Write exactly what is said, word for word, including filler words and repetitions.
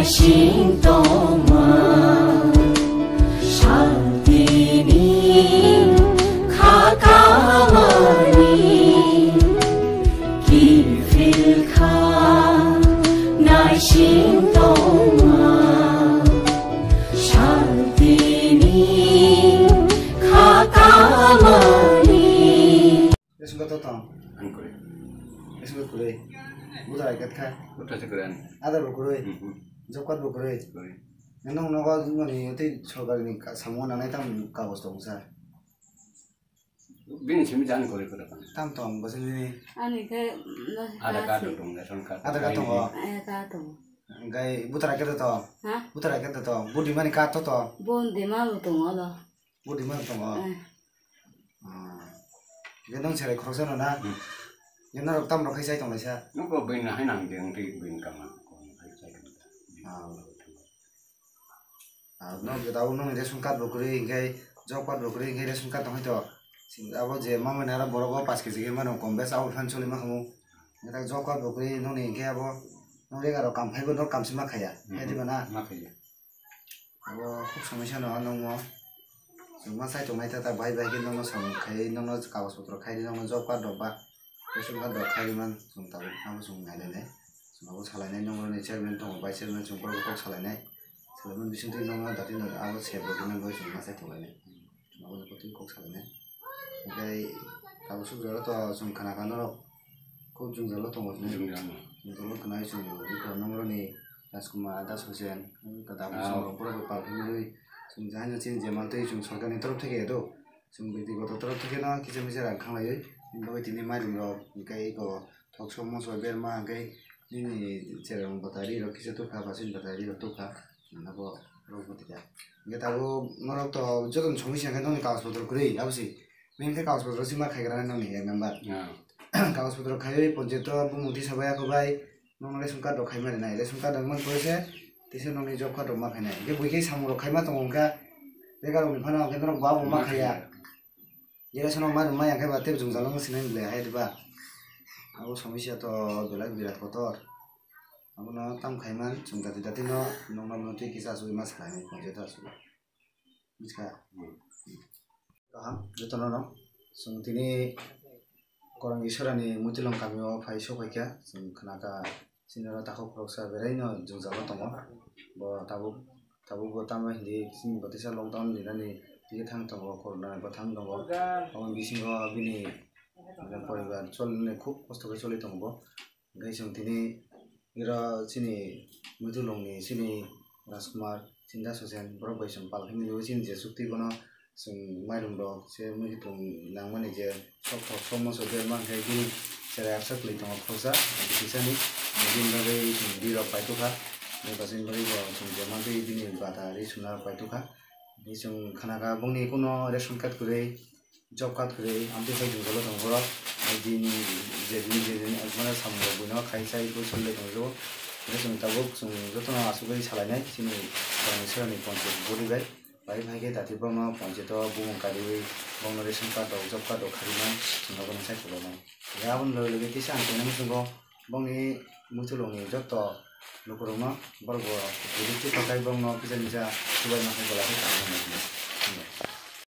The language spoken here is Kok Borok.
Sing tongma, santini kha kamani, kiphil kha naising tongma, santini kha kamani. Ration card to tong? Ang kwrwi. Ration card kwrwi. Voter I D card kha? Voter se kwrwi ani. Aadhaar bo kwrwi. Hmm, hmm. Job card bo kwrwi. Kwrwi. Nang nogo mani tei sorkar ni ka-, samung nanai tam kagoj tong sa? Bini simi jani kwrwi kwrwi tong. Tam tong bo sini. Ani khe, mm, Aadhaar card tong, ration card. Aadhaar card tongo? Aadhaar card tongo. Hingkai voter I D card to tong? Ha? Voter I D card to tong? Vote dimani card to tong? Vote dima bo tongo lo. Budi ma tongo. Eh. Ah. Hingke nong serai khoroksa no na? Hmm. Hingke norok tam rok khai chai tong laisa? Nokho buini hai nang de, wngtwi buini kama. Ah. Ah, no, abo nong ration card bo kwrwi, hingke job card bo kwrwi, hingke ration card tong hai to. Abo je mama ni aro borok o paanch kg khe mano, kom bes abo phan choli ma khamu. Hingke job card bo kwrwi, nong ni hingke abo, nong rega rok kam phai bo, nong kam se ma khaya. Hmm. Hai di ba na? Ma khaya. Abo khub somosya no nongmo. Chwng ma sai tongnai ta, ta bai bai khe nongno samung khai, nongno kagoj potro khai, nongno job card rok ba ration card rok khai man, chwng tabuk abo chwng nai nai nai. Chwng abo salai nai, nongno ni chairman tongo, vice chairman chwng borok kok salai nai. Salai man bising twi nongno dati no abo sep rok nang bai chwng ma sai tonglai nai. Chwng abo ni kok salai nai. Hingke tabuk suk jora to chwng khana kha norok khub jwngjal o tongo hinwi. Jwngjal o. Jwngjal o khwnai chwng iko nongno ni Rajkumar, Das Hussain, hmm, ta tabuk chwng rok borok bai pal khe nugwi chwng jahai no chini je mantwi chwng sorkar ni torop theke do. Chwng bektigoto torop theke no kisa misa rang khanglaiwi. Bini bagwi tini mairum rok hingke iko thok sok moso berma hingke nini chereng bwtai ri rok kisa tukha, bachini bwtai ri rok tukha. Nabo rok bwtwi kha. Hingke tabuk norok to joto ni somosya hingke nongni kagoj potro kwrwi abo se. Main khe kagoj potro sima khaigra nani ek number. Ah. Kagoj potro khaiwi ponchayat o bumung tisa bai ako bai nong ration card rok khaima rinai. Ration card rok man pore se tisa nongni job card rok ma khainai. Hingke bui khe samung rok khaima tongo hingka rega rok ni phano hingke norok bo abo ma khaiya. Ma khaiya. Jera sono ma rwmai hingke ba tei jwngjal wng sinai ble hai diba. Abo somosya to belai birat kotor. Abono tam khaiman chwng dati dati no nongno twi kisa asugwi ma salai nai ponchayat o asugwi. Bujkha. Hmm. Kaham, jotono no. Chwng tini Korang Iswrani Muitulong kamio phai sokphaikha, chwng khnakha chini oro takhuk khoroksa beraino jwngjalo tongo. Bo tabuk, tabuk bo tamo hindi chini bo teisa lockdown rinani twi thang tongo, corona bo thang tongo. Aboni bisingo bini poribar cholnani khub kosto khe choli tongo bo. Hingke chwng tini iro chini Muitulongni chini Rajkumar, Chinta Sosen, borok bai chwng pal khe nugwi chini je chukti bono chwng mairum rok se muitung nangmani je sok thok sok moso berma hingke bini cherai absa kwlwi tongo khoroksa, kisani bini bagwi chwng bwrwi rok paitokha, bini bagwi bo chwng je mantwi bini bata ri suna paitokha, tei chwng khanakha bongni kuno ration card kwrwi. Job card kwrwi, amtwi hai jwngjalo tongo borok. Hai dini je dini je dini mane samung rok buino khai chai bo choli tongo. Hingke chwng tabuk chwng jotono asugwi salainai chini Korang Iswrani ponchayat body bai. Bai phai khe dati borokno ponchayat o bumung kariwi borokno ration card rok, job card rok kharwi nai chwng abono sai tubunai. Hingke aboni loge loge kisa ang khe nang chwngo bongni Muitulongni joto lukurokno borok bo reject khe pakhai borokno kisa misa chubaima khe bolai khe tangmani.